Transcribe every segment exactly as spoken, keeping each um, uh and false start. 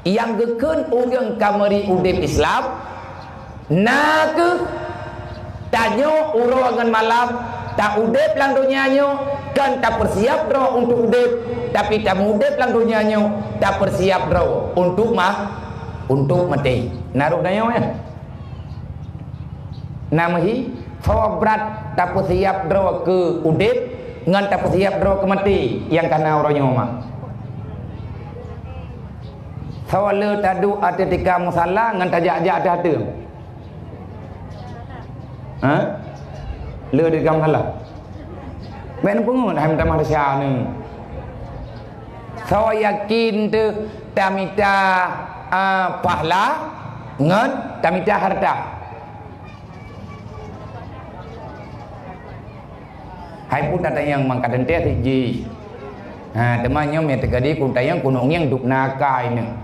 Nyang geukheun ureuëng ka meuri udeb Islam, na kheueh tanyoe uroe ngon malam, taudeb lam donya nyoe, kon tapeusiab droe untuk udeb, tapi tameudeb lam donya nyoe, tapeusiab droe untuk ma-, untuk maté. Na rot tanyoe, ya? Na meuhi, soe brat tapeusiab droe keu udeb ngon tapeusiab droe keu maté nyang ka na uroe nyoe, ma? Soe le taduek ateueh tika musala ngon tajak-jak ateueh ateueng? Ha? Le tika musala? Bék neupeungeut, hai mita manusia ni. Soe yakin teuh tamita, a, pahala ngon tamita harta? Hai pun tatanyong mangkat teuntée jih. Ha, teuma nyoe meuteugadi kun tanyong kunong nyang dubna akai nyoe.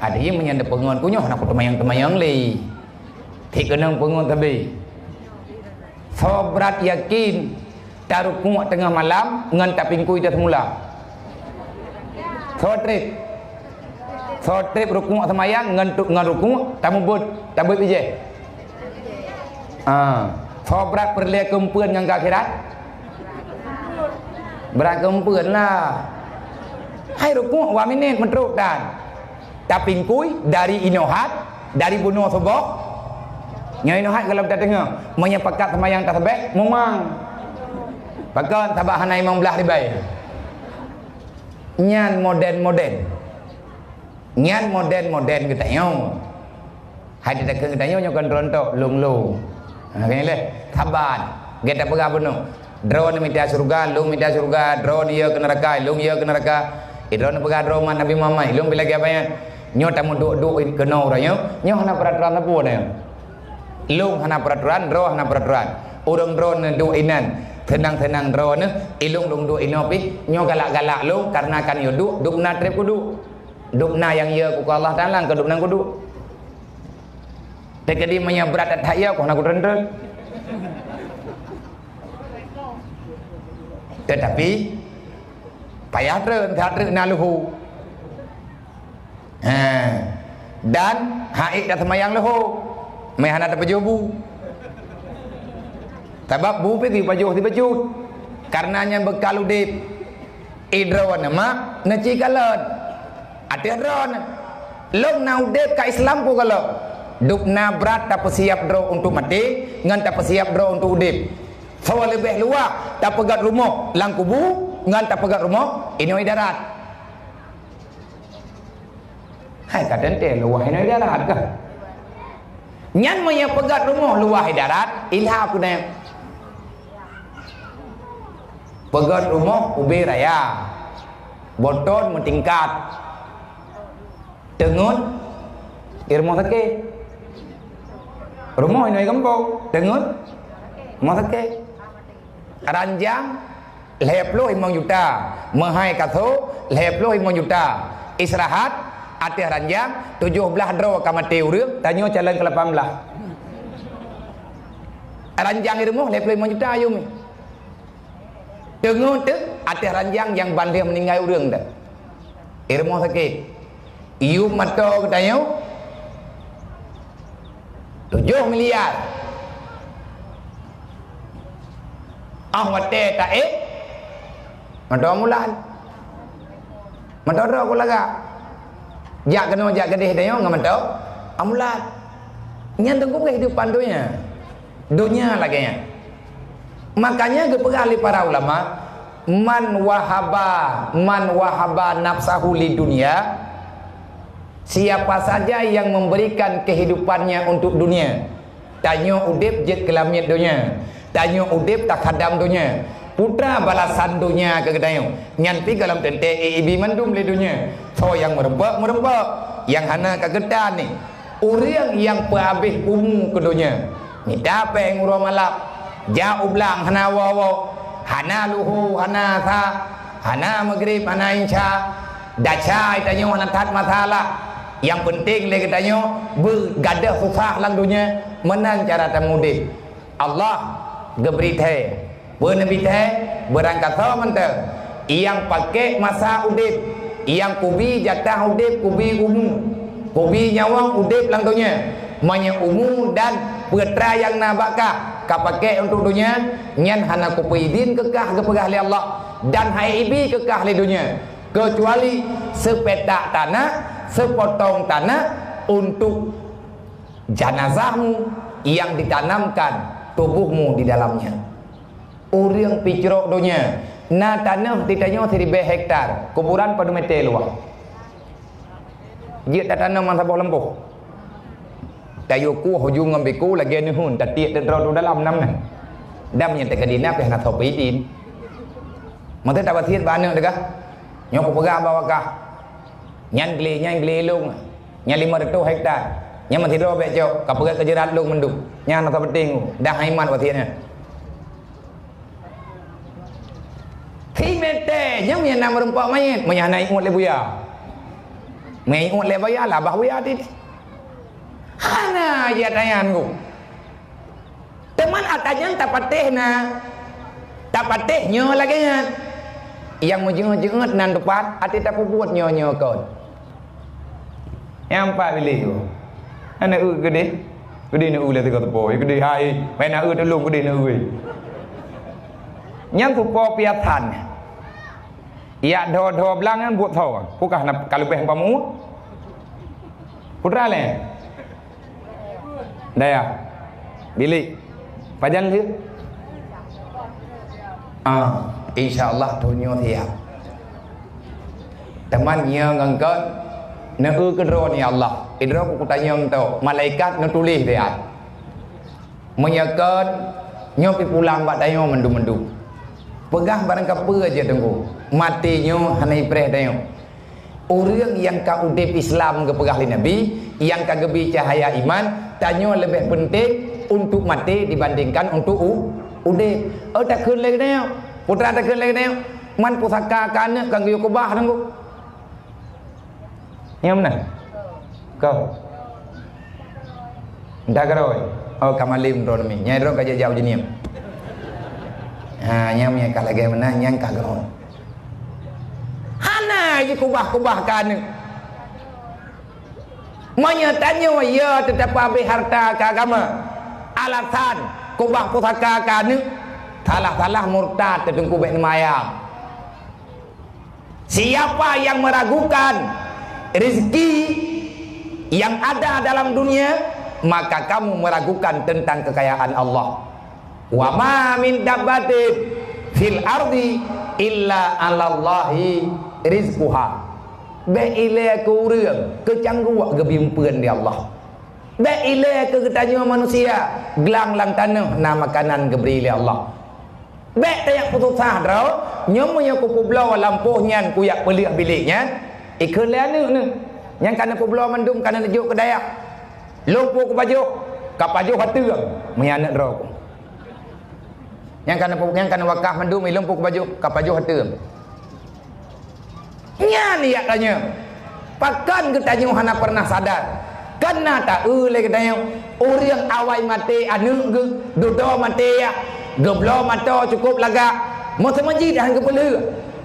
Ada nyang meunyan teupeungon kunyoh na kuteumanyong-teumanyong lé. Tik keunong peungon sabe. Soe brat yakin tarukuk teungoh malam ngon tapingkui taseumula? Soe treb? Soe treb rukuk seumayang ngon tu-, ngon rukuk tamubuet, tabuet bijéh? Ah, soe brat peureulée keumpeuen ngon akhirat? Brat keumpeuen lah. Hai rukuk dua minit meutrok dan tapingkui dari inoe hat, dari bunoe suboh. Nyoe inoe hat golom tateungoh. Meunyoe pakat seumayang tasbeh, mumang. Pakon? Sabab hana imong blah ribée. Nyan moden-moden. Nyan moden-moden geutanyoe. Hai teutakheun geutanyoe nyoe kon droeneuh, lôn-lôn. Ha, keuneuk lé, saban. Gét tapeugah bunoe. Droeneuh mita syeuruga, lôn mita syeuruga, droeneuh yö keu neuraka, lôn yö keu neuraka. Eh, droeneuh peugah droe umat Nabi Muhammad, lôn pih lagée apa nyan? Nyoe tameuduek-duek keunoe uroe nyoe, nyoe hana peuraturan sapeue nyoe. Lôn hana peuraturan, droe hana peuraturan. Ureuëng droeneuh duek inan, seunang-seunang droeneuh, ilôn lôn duek inoe pih, nyoe galak-galak lôn, kareuna kan yö duek, dubna treb kuduek. Dubna nyang yö keu Allah Taala keu dubna kuduek. Teukeudi meunyoe brat that yö, keuh na kutreun-treun. Teutapi payah treun, that treun na leuho. Ha. Dan haiek taseumayang leuho. Meuhana tapajoh bu. Sabab bu pih geupajoh sibacut. Kareuna nyan beukal udeb. Idroe neumak neuci kalon. Ateueh droeneuh, lôn na udeb ka Islam peue gohlom. Dubna brat tapeusiab droe untuk maté ngon tapeusiab droe untuk udeb. Soe leubeh luwah tapeugét rumoh lam kubu ngon tapeugét rumoh inoe darat? Hai ka teuntée luwah inoe darat kah? Nyan meunyoe peugét rumoh luwah darat, ilha peue nyan? Peugét rumoh ubé raya, boton meutingkat, teungeut i rumoh sakét. Rumoh inoe gampông, teungeut rumoh sakét. Ranjang lhée ploh limong juta, meuhai kaso lhée ploh limong juta. Istirahat ateueh ranjang tujoh blaih droe ka maté ureuëng, tanyoe calon keu lapan blaih. Ranjang i rumoh lhée ploh limong juta yum. Teungeut teuh ateueh ranjang nyang ban lheueh meuninggai ureuëng teuh. I rumoh sakét. Yum mantong geutanyoe tujoh miliar. Ah watée taék mantong amulan. Mantong droe ku lagak. Jak keunoe jak keudeh tanyoe ngon mantong amulan. Nyan teungku keuhidupan donya. Donya lagée nyan. Makanya geupeugah lé para ulama, "Man wahaba, man wahaba nafsahu lid dunya," siapa saja yang memberikan kehidupannya untuk dunia, tanyoe udeb jeuet keu lamiet donya, tanyoe udeb takhadam donya, peue balasan donya keu geutanyoe, nyan pih gohlom teuntée ibi mandum lé donya. Soe nyang meureumpok, meureumpok, nyang hana ka geutan nyan. Ureuëng nyang peuhabéh umu keu donya, mita péng uroe malam, jak u blang hana woe-woe, hana luho hana sa, hana meugreb hana insya, dasai tanyoe hana that masalah. Nyang peunteng lé geutanyoe beugadôh susah lam donya, meunan cara tameudeb. Allah geubri thée. Peue neubi thée? Beurangkasoe mantong. Nyang pakék masa udeb Nyang kubi jatah udeb, kubi umu, kubi nyawöng udeb lam donya. Meunyoe umu dan peutra nyang na bak kah ka pakék untuk donya, nyan hana kupeuidin keu kah geupeugah lé Allah, dan han ibi keu kah lé donya, keucuali seupetak tanah, seupotong tanah untuk janazahmu yang ditanamkan tubuhmu di dalamnya. Ureuëng picrok donya, na tanoh di tanyoe siribée hektar, kuburan padum meter luwah. Jeuet tatanom masa boh lempoh. Tayue kueh ujong ngon biko lagée neuheun, tatiek teudroe dalam nam nan. Dan meunyoe teuka dina pih hana soe peuidin. Meuteue tawasiet bak aneuëk teuka. Nyoe kupeugah bak kah. Nyan glé, nyan glé lôn. Nyan lima reutôh hektar. Nyan meusidroe bék cok, ka peugét keu jeurat lôn mandum. Nyan hana sapeuteng, dah iman wasiet nyan. Simeté nyang meunyan na meurumpok manyét, meunyan hana iuet lé buya. Meunyan iuet lé buya, labah buya titi. Hana jih ata nyan ku. Teuma ata nyan tapatéh na. Tapatéh nyoe lagée nyan. Nyang meujeuet-jeuet nan teupat, até tapeubuet nyoe-nyoe kon. Nyang pat biléh tu. Ana eu keudeh. Keudeh na eu lé sigoe teupô. Keudeh hai, bai na eu tulông keudeh na eu. Nyang teupô piasan. Yak dho-dho blang nyan buet tho. Pukah na ka leubeh umpama. Putra lé. Dayah. Bilik. Pajan lheueh? Ah, insya Allah thon nyoe siap. Teuma nyoe ngon kon, neu-eu keudroe ni Allah. Idroe ku kutanyong tu, malaikat neutuléh siat. Meunyoe kon, nyoe pi pulang bak tanyoe mandum-mandum. Peugah barang kapeue jeuet teungku, maté nyoe hana ipreh tanyoe. Ureuëng nyang ka udeb Islam geupeugah lé Nabi, nyang ka geubi cahya iman, tanyoe leubeh peunteng untuk maté dibandingkan untuk u-, udeb. Oh, takheun lagée nyoe. Putra takheun lagée nyoe. Man pusaka ka aneuëk ka geuyue keubah teungku. Nyang meunan? Kau? Entah keurôi. Oh, ka malem droe mi. Nyai droe ka jijak ujeunieng. Ha, nyang mi ka lagée meunan, nyang ka keurôi. Hana jikubah-kubah keu aneuëk. Meunyoe tanyoe ya teutap abéh harta keu agama, alasan kubah pusaka keu aneuëk, salah-salah murtad teungku bék neumayang. Siapa yang meragukan rezeki yang ada dalam dunia, maka kamu meragukan tentang kekayaan Allah. Wa ma min dabbatin fil ardi illa 'alallahi rizquha. Bék ilée keu ureuëng keucangguek geubimpeuen lé Allah. Bék ilée keu geutanyoe manusia glang lam tanoh na makanan geubri lé Allah. Bék tajak peususah droe, nyoe meunyoe kupeubloe lampôh nyan kujak peuleueh bilék nyan, ikheun lé aneuëk neuh. Nyang ka neupeubloe mandum ka neujok keu dayah. Lôn po kupajoh, ka pajoh ateueng, meunyan aneuëk droe ku. Nyang ka neupeu-, nyang ka neuwakah mandum ilôn po kupajoh, ka pajoh ateueng. Nyan yak tanyoe. Pakon geutanyoe hana pernah sadar? Kana ta-eu lé geutanyoe, ureuëng awai maté aneuëk geuh, dudoe maté yah, geubloe mantong cukup lagak, meuseumeuji dah geupeuleueh.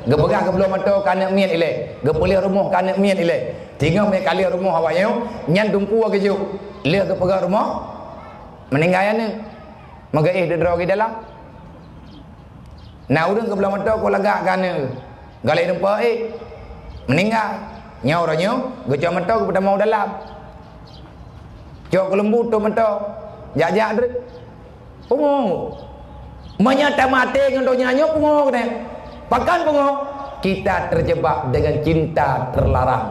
Geupeugah geubloe mantong ka aneuëk miet ilée, geupeuleueh rumoh ka aneuëk miet ilée. Singoh meukaleueh rumoh awaknyoe, nyan dumpeue geujok, lheueh geupeugah rumoh, meuninggai aneuëk. Meugaéh deudroe geuh dalam. Na ureuëng geubloe mantong ko lagak keu aneuëk. Galak dumpeue ék. Meuninggai. Nyoe uroe nyoe geucok mantong geupeutamong u dalam. Cok keuleumbu tôp mantong. Jak-jak dreuek. Pungo. Meunyoe tamaté ngon donya nyoe pungo keunoe. Pakon pungo? Kita terjebak dengan cinta terlarang.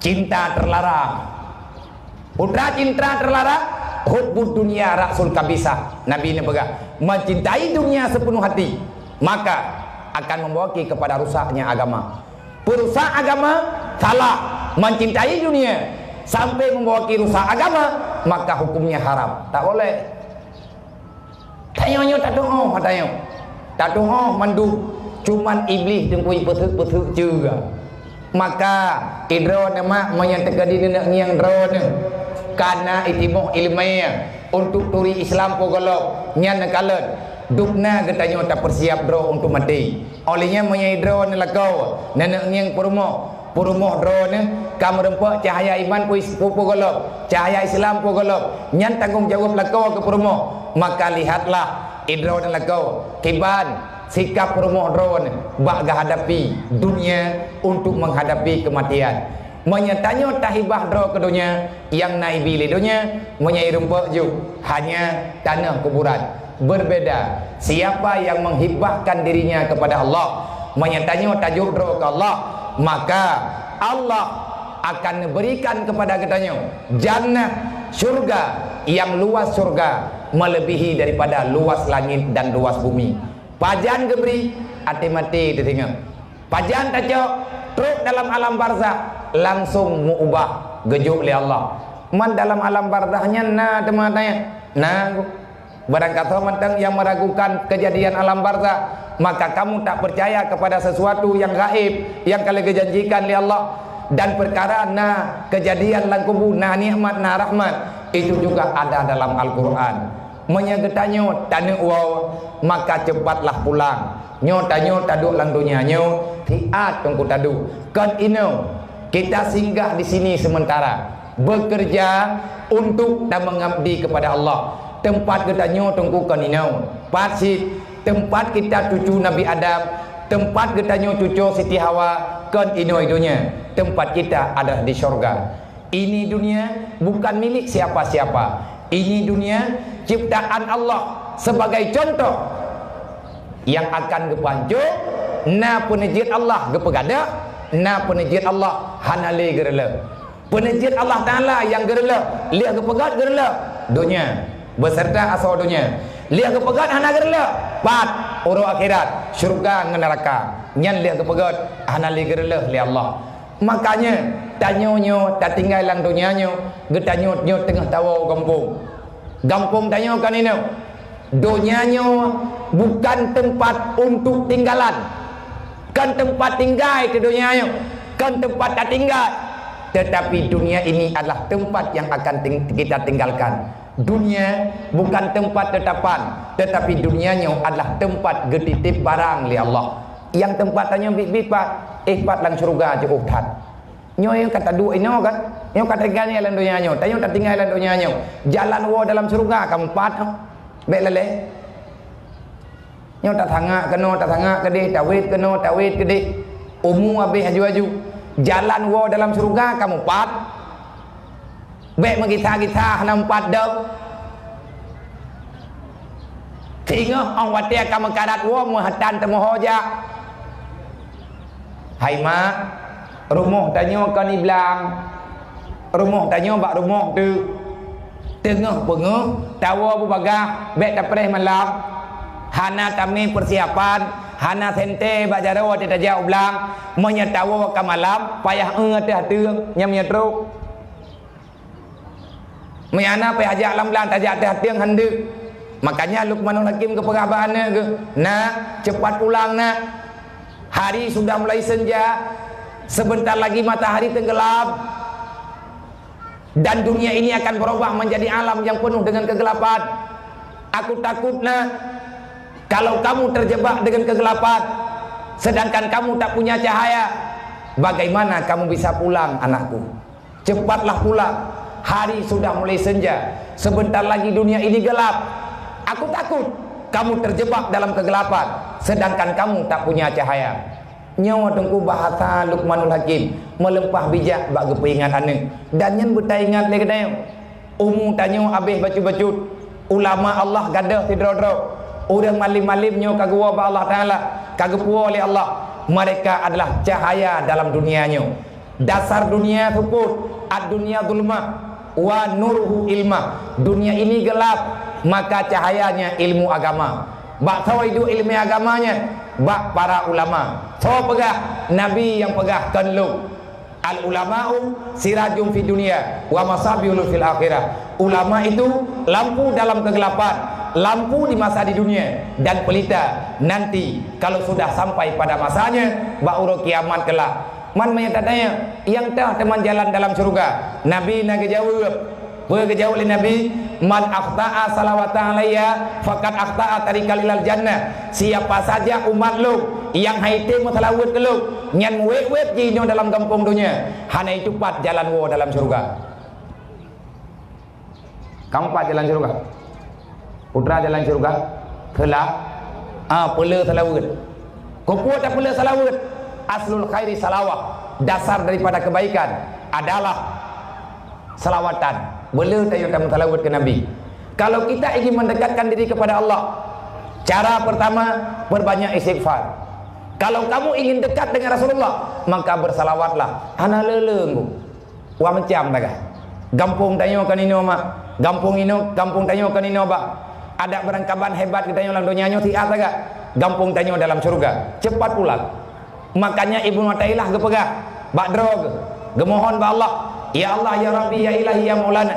Cinta terlarang. Putra cinta terlarang, hubbud dunya ra'sul kabisah. Nabi neupeugah, mencintai dunia sepenuh hati, maka akan membawa ki kepada rusaknya agama. Perusak agama, salah. Mencintai dunia sampai membawa ki rusak agama, maka hukumnya haram. Tak boleh. Tanyoe nyoe tatu'oh, tanyoe. Tatu'oh mandum, cuman Iblih teungku peuseuek-peuseuek ceue. Maka, idroe neuh mak meunyoe teukeudi neuneuk ngieng droe neuh, kana itimoh ileumèe untuk turi Islam po gohlom, nyan neukalon. Dubna geutanyoe tapeusiab droe untuk maté. Óh lheueh nyan meunyoe droeneuh lakoe, neuneuk ngieng peurumoh, peurumoh droeneuh ka meurumpok cahya iman pu-, pu-, pu gohlom, cahya Islam pu gohlom, nyan tanggong jaweueb lakoe keu peurumoh. Maka lihatlah, droeneuh lakoe, kiban sikap peurumoh droeneuh bak geuhadapi dunia untuk menghadapi kematian. Meunyoe tanyoe tahibah droe keu donya, nyang na ibi lé donya, meunyoe irumpok ju, hanya tanoh kuburan. Berbeda, siapa yang menghibahkan dirinya kepada Allah, meunyoe tanyoe tajok droe keu Allah, maka Allah akan berikan kepada geutanyoe jannah, syurga, yang luas syurga melebihi daripada luas langit dan luas bumi. Pajan geubri, até maté teutinggai. Pajan tacok, trok dalam alam barzakh, langsung meuubah, geujok lé Allah. Man dalam alam barzakh nyan na teuma tanya? Na. Barangkasoe mantong yang meragukan kejadian alam barzakh, maka kamu tak percaya kepada sesuatu yang gaib yang ka lheueh geujanjikan lé Allah. Dan perkara na kejadian lam kubu, na nikmat, na rahmat, itu juga ada dalam Al-Quran. Meunyoe geutanyoe taneuk woe, maka cepatlah pulang. Nyoe tanyoe taduek lam donya nyoe, siat Teungku taduek. Kon inoe, kita singgah di sini sementara, bekerja untuk dan mengabdi kepada Allah. Tempat geutanyoe Teungku kon inoe. Pat cit, tempat kita cucu Nabi Adam, tempat geutanyoe cucu Siti Hawa, kon inoe donya. Tempat kita adalah di syurga. Ini dunia bukan milik siapa-siapa. Ini dunia ciptaan Allah. Sebagai contoh, yang akan geupancok, na peuneujeuet Allah geupeugadôh, na peuneujeuet Allah hana lé geureuleuh. Peuneujeuet Allah Taala nyang geureuleuh, lheueh geupeugét geureuleuh donya, beserta asoe donya. Lheueh geupeugét hana geureuleuh, pat, uroe akhirat, syeuruga ngon neuraka. Nyan lheueh geupeugét hana lé geureuleuh lé Allah. Makanya, tanyoe nyoe tatinggai lam donya nyoe, geutanyoe nyoe teungoh tawoe u gampông. Gampông tanyoe kon inoe. Donya nyoe bukan tempat untuk tinggalan. Kon teumpat tinggai teuh donya nyoe, kon teumpat tatinggai. Tetapi dunia ini adalah tempat yang akan ting-, kita tinggalkan. Dunia bukan tempat tetapan, tetapi dunia nyoe adalah tempat geutitip barang lé Allah. Nyang teumpat tanyoe biet-biet pat, éh pat lam syeuruga jiôh that. Nyoe nyang ka taduek inoe kan? Nyoe ka tatinggai lam donya nyoe. Tanyoe tatinggai lam donya nyoe. Jalan woe dalam syeuruga ka meupat. Bék lalée. Nyoe tasangak keunoe, tasangak keudeh, tawét keunoe, tawét keudeh. Umu habéh aju-aju. Jalan woe dalam syeuruga ka meupat. Bék meugisa-gisa hana meupat deuh. Singoh óh watée ka meukarat woe meuhatan teumeuho jak. Hai mak, rumoh tanyoe kon i blang. Rumoh tanyoe bak rumoh teuk. Teungoh beungoh tawoe beubagaih bék tapreh malam. Hana tamé peusiapan, hana sente bak jaroe watée tajak u blang. Meunyoe tawoe ka malam, payah eu ateueh ateueng nyang meunyoe trok. Meuhana pih ajak lam blang tajak teuh ateueng handeuk. Makanya Luqmanul Hakim geupeugah bak aneuk geuh, "Nak, cepat pulang, Nak. Hari sudah mulai senja. Sebentar lagi matahari tenggelam. Dan dunia ini akan berubah menjadi alam yang penuh dengan kegelapan. Aku takut, Nak, kalau kamu terjebak dengan kegelapan, sedangkan kamu tak punya cahaya. Bagaimana kamu bisa pulang, anakku?" Cepatlah pulang, hari sudah mulai senja. Sebentar lagi dunia ini gelap. Aku takut kamu terjebak dalam kegelapan, sedangkan kamu tak punya cahaya. Nyoe teungku bahasa Luqmanul Hakim, meuleumpah bijak bak geupeuingat aneuk. Dan nyan beutaingat lé geutanyoe. Umu tanyoe habéh bacut-bacut. Ulama Allah gadôh sidroe-droe. Ureuëng malém-malém nyoe ka geuwoe bak Allah Taala, ka geupuwoe lé Allah. Mereka adalah cahaya dalam dunia nyoe. Dasar dunia seupôt, ad-dunya zulmah, wa nuruhu ilmah. Dunia ini gelap, maka cahayanya ilmu agama. Bak soe iduek ilmu agama nyan? Bak para ulama. Soe peugah? Nabi nyang peugah, kon lôn. Al-ulama'u sirajun fid dunya wa masabihun fil akhirah. Ulama itu lampu dalam kegelapan, lampu di masa di dunia, dan pelita nanti kalau sudah sampai pada masanya, bak uroe kiamat kelak. Man meunyoe tatanyong, nyang toh teuma jalan dalam syeuruga? Nabi na geujaweueb, Peue geujaweueb lé Nabi, "Man akhta'a salawatan alayya, faqad akhta'a tariqan ilal jannah." Siapa saja umat lôn nyang han item meusalaweuet keu lôn, nyan wéb-wéb jih nyoe dalam gampông donya, hana jitupat jalan woe dalam syeuruga. Kamoe pat jalan syeuruga? Putra jalan syeuruga? Keu la-, ah, peuleueh salaweuet. Keupeue tapeuleueh salaweuet? Aslul khairi salawah. Dasar daripada kebaikan adalah salawatan. Peuleueh tanyoe tameusalaweuet keu Nabi. Kalau kita ingin mendekatkan diri kepada Allah, cara pertama, perbanyak istighfar. Kalau kamu ingin dekat dengan Rasulullah, maka bersalawatlah. Hana le-le ngon Wah macam taga. Gampông tanyoe kan inoe mak. Gampông inoe, gampông tanyoe kan inoe bah. Adak beurangkaban hebat geutanyoe lam donya nyoe siat taga. Gampông tanyoe dalam syeuruga. Cepat pulang. Makanya Ibnu Athaillah geupeugah bak droe geuh, geumohon bak Allah, "Ya Allah, ya Rabbi, ya Ilahi, ya Maulana.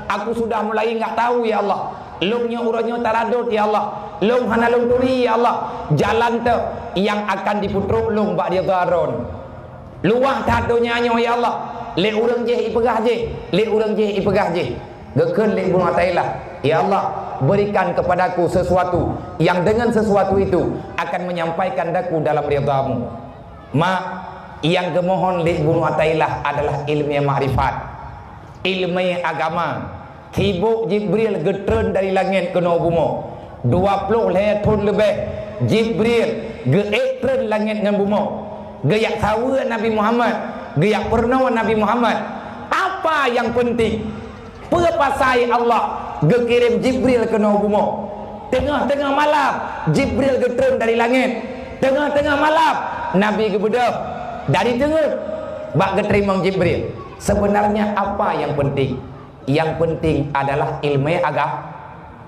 Aku sudah mulai enggak tahu, ya Allah. Lôn nyoe uroe nyoe taradot, ya Allah. Lôn hana lôn turi, ya Allah. Jalan teuh nyang akan jipeutrok lôn bak ridha Droeneuh." Luwah that donya nyoe, ya Allah. Lé ureuëng jéh ipeugah jéh, lé ureuëng jéh ipeugah jéh. Geukheun lé Ibnu Athaillah, "Ya Allah, berikan kepadaku sesuatu yang dengan sesuatu itu akan menyampaikan daku dalam ridha-Mu." Mak, nyang geumohon lé Ibnu Athaillah adalah ilmu makrifat, ilmu agama. Sibôk Jibril geutreun dari langét keunoe bumoe. Dua ploh lhée thon leubeh Jibril geuék treun langét ngon bumoe. Geuyak saweue Nabi Muhammad, geuyak peurunoe Nabi Muhammad. Apa nyang peunteng? Peue pasai Allah geukirém Jibril keunoe bumoe? Teungoh-teungoh malam Jibril geutreun dari langét. Teungoh-teungoh malam Nabi geubeudôh dari teungeut bak geuteurimong Jibril. Sebenarnya apa nyang peunteng? Yang penting adalah ilmu aga-,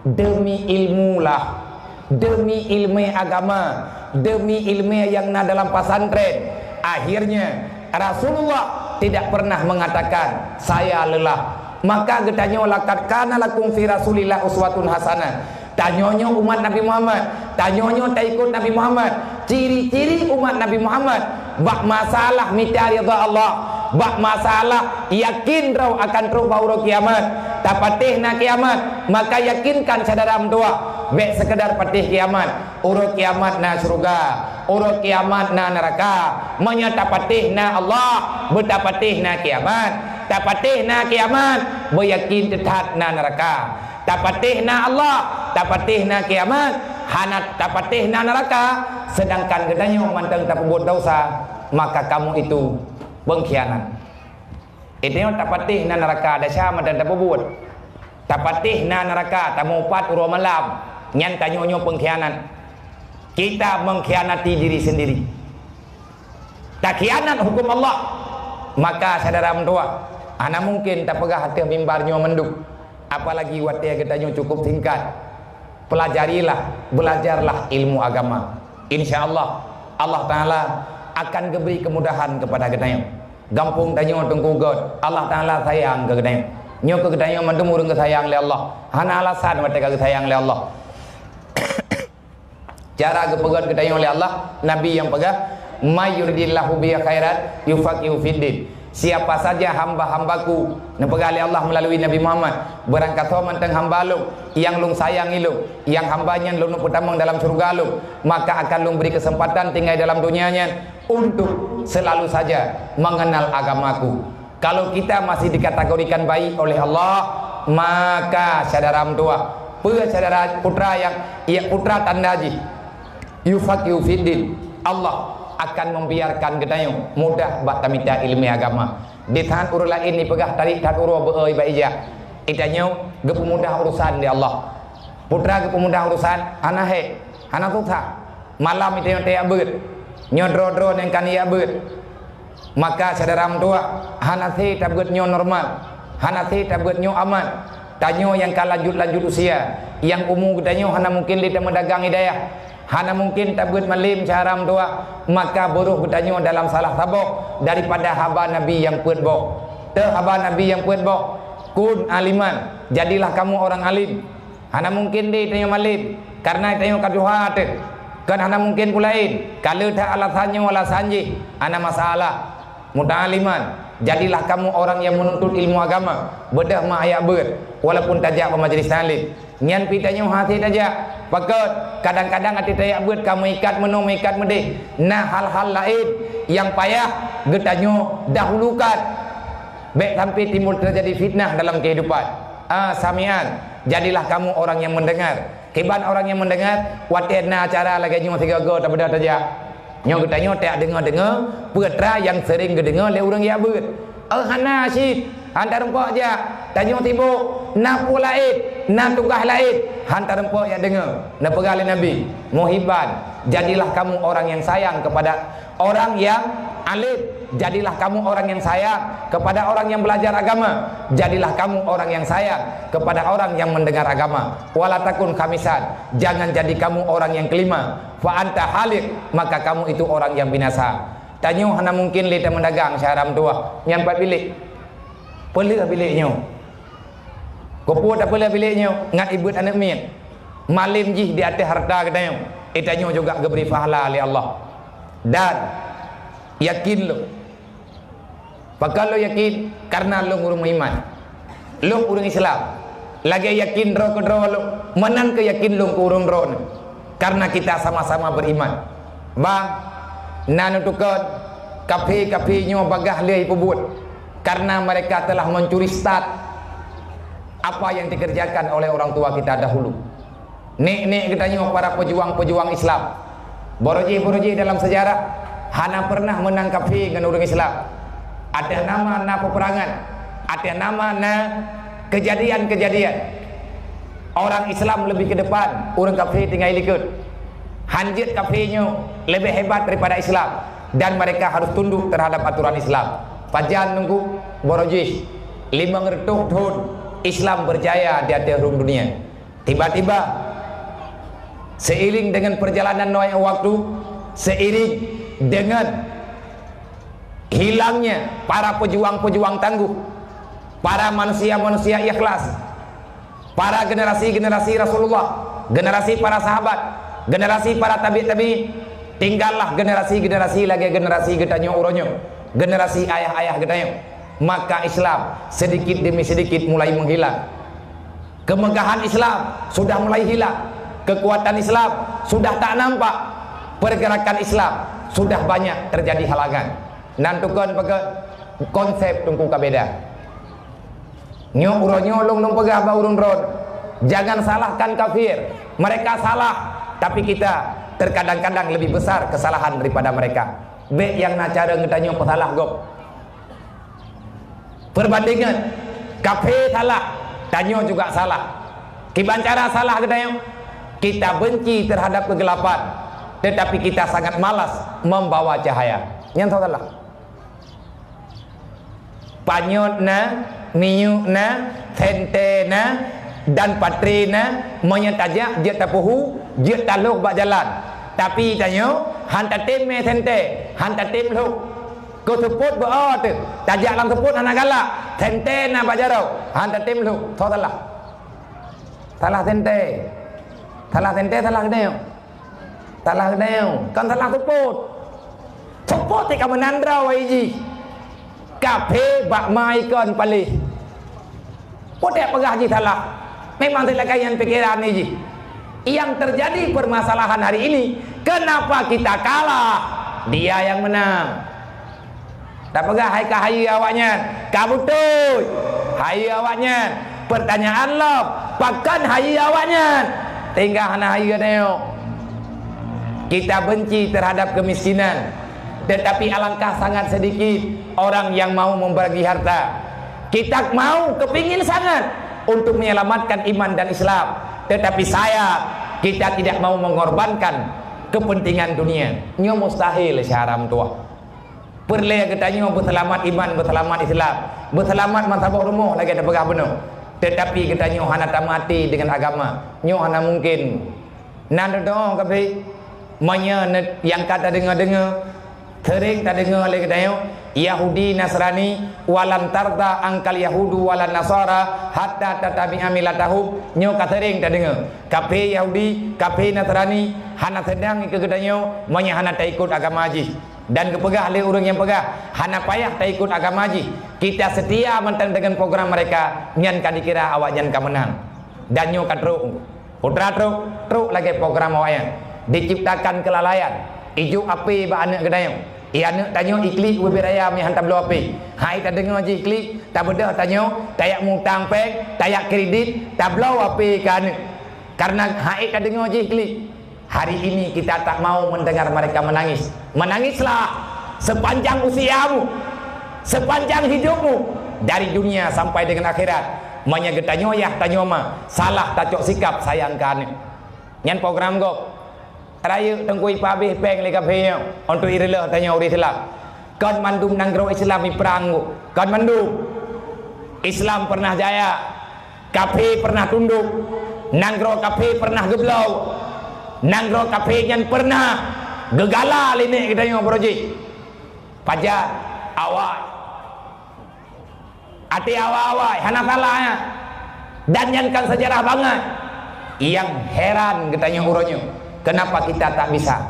demi ilmu lah, demi ilmu agama, demi ilmu yang na dalam pesantren. Akhirnya, Rasulullah tidak pernah mengatakan, "Saya lelah." Maka geutanyoe, "Laqad kana lakum fi Rasulillah uswatun hasanah." Tanyoe nyoe umat Nabi Muhammad, tanyoe nyoe taikot Nabi Muhammad. Ciri-ciri umat Nabi Muhammad bak masalah mita ridha Allah, bak masalah yakin droe akan trok bak uroe kiamat, tapatéh na kiamat, maka yakinkan syedara meutuwah, bék sekedar patéh kiamat. Uroe kiamat na syeuruga, uroe kiamat na neuraka. Meunyoe tapatéh na Allah, beutapatéh na kiamat. Tapatéh na kiamat, beuyakin teutap na neuraka. Tapatéh na Allah, tapatéh na kiamat, hana tapatéh na neuraka, sedangkan geutanyoe mantong tapeubuet desya, maka kamu itu pengkhianat. Geutanyoe tapatéh na neuraka desya mantong tapeubuet. Tapatéh na neuraka, tamupat uroe malam, nyan tanyoe nyoe pengkhianat. Kita mengkhianati diri sendiri. Takhianat hukum Allah, maka syedara meutuwah, hana mungkin tapeugah ateueh mimbar nyoe mandum, apalagi watée geutanyoe cukup singkat. Pelajarilah, belajarlah ilmu agama. Insya Allah, Allah Taala akan geubri kemudahan kepada geutanyoe. Gampông tanyoe Teungku Got, Allah Taala sayang keu geutanyoe. Nyoe keu geutanyoe mandum ureuëng geusayang lé Allah. Hana alasan watée ka geusayang lé Allah. Cara geupeugét geutanyoe lé Allah, Nabi nyang peugah, "May yuridillahu bihi khairan yufaqihu fiddin." Siapa saja hamba-hambaku, neupeugah lé Allah meulalu Nabi Muhammad, barangkasoe mantong hamba Lôn nyang Lôn sayangi Lôn, nyang hamba nyan Lôn peutamong dalam syeuruga Lôn, maka akan Lôn bri keuseumpatan tinggai dalam donya nyan untuk selalu saja mengenal agamaku. Kalau kita masih dikategorikan baik oleh Allah, maka syedara meutuwah, peue syedara putra nyang, ya putra tanda jih, yufaqihu fiddin, Allah akan membiarkan geutanyoe mudah bak tamita ilmu agama. Di that ureuëng laén jipeugah tarék that uroe beu-ôi bak ija, geutanyoe geupeumudah urusan lé Allah. Putra geupeumudah urusan, hana hék, hana susah. Malam geutanyoe tajak beuet, nyoe droe-droe nyang ka neujak beuet. Maka syedara meutuwah, hana sé tabeuet nyoe normal, hana sé tabeuet nyoe aman. Tanyoe nyang ka lanjut-lanjut usia, nyang umu geutanyoe hana mungken lé tameudagang hidayah, hana mungken tabeuet malem syedara meutuwah, maka beuroh geutanyoe dalam salah saboh daripada haba Nabi nyang peuet boh. Teuh haba Nabi nyang peuet boh, "Kun aliman, jadilah kamu orang alim." Hana mungken deh tanyoe malem, kareuna tanyoe ka tuha teuh. Kan hana mungken peue laén, ka le that alasan nyoe alasan jih, hana masalah. Muta'aliman, jadilah kamu orang yang menuntut ilmu agama, beudôh ma ayak beuet, walaupun tajak bak majelis taklim. Nyan pih tanyoe hase tajak. Pakon, kadang-kadang até tajak beuet ka meuikat meunoe meuikat meudéh. Na hal-hal laén nyang payah geutanyoe dahulukan. Bék sampai timbul terjadi fitnah dalam kehidupan. Ah, sami'an, jadilah kamu orang yang mendengar. Kiban orang yang mendengar, watée na acara lagée nyoe sigoe-goe tabeudôh tajak. Nyoe geutanyoe tajak deungoe-deungoe, peue atra nyang seuring geudeungoe lé ureuëng jak beuet. Oh, hana cit, han tareumpok jak. Tanyoe sibok, na peue laén, na tugaih laén, han tareumpok jak deungoe. Neupeugah lé Nabi, "Muhibban, jadilah kamu orang yang sayang kepada orang yang alim, jadilah kamu orang yang sayang kepada orang yang belajar agama, jadilah kamu orang yang sayang kepada orang yang mendengar agama. Wala takun khamisan, jangan jadi kamu orang yang kelima. Fa anta halik, maka kamu itu orang yang binasa." Tanyoe hana mungkin lé tameudagang syedara meutuwah. Nyan pat bilék. Peuleueh bilék nyoe. Keupeue tapeuleueh bilék nyoe? Ngat ibeuet aneuëk miet. Malém jih di ateueh hareuta geutanyoe. Geutanyoe juga geubri pahala lé Allah. Dan yakin lôn. Pakon lôn yakin? Karena lôn ureuëng meuiman. Lôn ureuëng Islam. Lagée yakin droe keudroe lôn, meunan keuh yakin lôn keu ureuëng droeneueh. Karena kita sama-sama beriman. Bang, na neutukon kafé-kafé nyoe bagaih lé peubuet. Karena mereka telah mencuri start apa yang dikerjakan oleh orang tua kita dahulu. Nek-nek geutanyoe para pejuang-pejuang Islam, barojih-barojih dalam sejarah hana pernah meunang kafé ngon ureuëng Islam. Ateueh nama na peperangan, ateueh nama na kejadian-kejadian. Orang Islam lebih ke depan, ureuëng kafé tinggai likot. Hanjeuet kafé nyoe lebih hebat daripada Islam dan mereka harus tunduk terhadap aturan Islam. Pajan nunggu barojih limong reutôh thon Islam berjaya di ateueh rhueng dunia. Tiba-tiba, seiring dengan perjalanan waktu, seiring dengan hilangnya para pejuang-pejuang tangguh, para manusia-manusia ikhlas, para generasi-generasi Rasulullah, generasi para sahabat, generasi para tabi' tabi'in, tinggallah generasi-generasi lagée generasi geutanyoe uroe nyoe, generasi ayah-ayah geutanyoe. Maka Islam sedikit demi sedikit mulai menghilang. Kemegahan Islam sudah mulai hilang. Kekuatan Islam sudah tak nampak. Pergerakan Islam sudah banyak terjadi halangan. Nan tukon peugah konsep teungku ka beda. Nyoe uroe nyoe lôn lôn peugah bak ureuëng droe, jangan salahkan kafir. Mereka salah, tapi kita terkadang-kadang lebih besar kesalahan daripada mereka. Bék nyang na cara geutanyoe peusalah gob. Perbandingan, kafé salah, tanyoe juga salah. Kiban cara salah geutanyoe, kita benci terhadap kegelapan, tetapi kita sangat malas membawa cahaya. Nyan salah. Panyöt na, minyeuk na, sentée na, dan patré na, meunyoe tajak jeuet tapeuhu, jeuet talhôk bak jalan. Tapi tanyoe han tatem mé sentée, han tatem lhôk. Keu seupôt beu-o teuh, tajak lam seupôt hana galak, sentée na bak jaroe, han tatem lhôk, soe salah? Salah sentée. Salah sentée, salah geutanyoe. Salah geutanyoe, kan salah seupôt. Seupôt teuka meunan droe jih. Kafé bak ma ikon paléh. Peue peugah jih salah? Memang teuka nyan pikeran jih. Yang terjadi permasalahan hari ini, kenapa kita kalah? Dia yang menang. Tapeugah hai ka hayeue awaknyan, ka beutôi hayeue awaknyan. Pertanyaan lom, pakon hayeue awaknyan? Tinggai hana hayeue tanyoe. Kita benci terhadap kemiskinan, tetapi alangkah sangat sedikit orang yang mau membagi harta. Kita mau, kepingin sangat untuk menyelamatkan iman dan Islam, tetapi sayang kita tidak mau mengorbankan kepentingan dunia. Nyoe mustahil, syedara meutuwah. Peureulée geutanyoe beuseulamat iman, beuseulamat Islam, beuseulamat meusaboh rumoh lagée tapeugah bunoe. Teutapi geutanyoe hana tameuhati deungon agama. Nyoe hana mungken. Nan teudoh kafé, meunyoe ne-, nyang ka tadeungoe-deungoe, seuring tadeungoe lé geutanyoe, Yahudi Nasrani, "Walan tarda angkal Yahudu walan Nasara hatta tattabi'a millatahum." Nyoe ka seuring tadeungoe. Kafé Yahudi, kafé Nasrani, hana seunang keu geutanyoe, meunyoe hana taikot agama jih. Dan geupeugah lé ureuëng nyang peugah, "Hana payah taikot agama jih, kita setia mantong deungon program mereka," nyan ka dikira awaknyan ka meunang. Dan nyoe ka trok, putra trok, trok lagée program awaknyan. Diciptakan kelalaian, ijok apé bak aneuëk geutanyoe. I aneuëk tanyoe iklik ubé raya meuhan tabloe apé. Hai tadeungoe jih klik, tabeudôh tanyoe, tayak mutang péng, tayak kredit, tabloe apé keu aneuëk. Karena hai tadeungoe jih klik. Hari ini kita tak mau mendengar mereka menangis. Menangislah sepanjang usiamu, sepanjang hidupmu, dari dunia sampai dengan akhirat. Meunyoe geutanyoe yah tanyoe ma, salah tacok sikap sayang keu aneuëk. Nyan program gob. Rayeuk teungku ipabéh péng lé kafé nyoe untuk ireuloh tanyoe ureuëng Islam. Kon mandum nanggroe Islam iprang, kon mandum. Islam pernah jaya, kafé pernah tunduk, nanggroe kafé pernah geubloe, nanggroe kafé nyan pernah geugala lé nek geutanyoe beurojih. Pajan awai. Até awai-awai, hana salah nyan. Dan nyan kan sejarah bangai. Nyang heran geutanyoe uroe nyoe, kenapa kita tak bisa?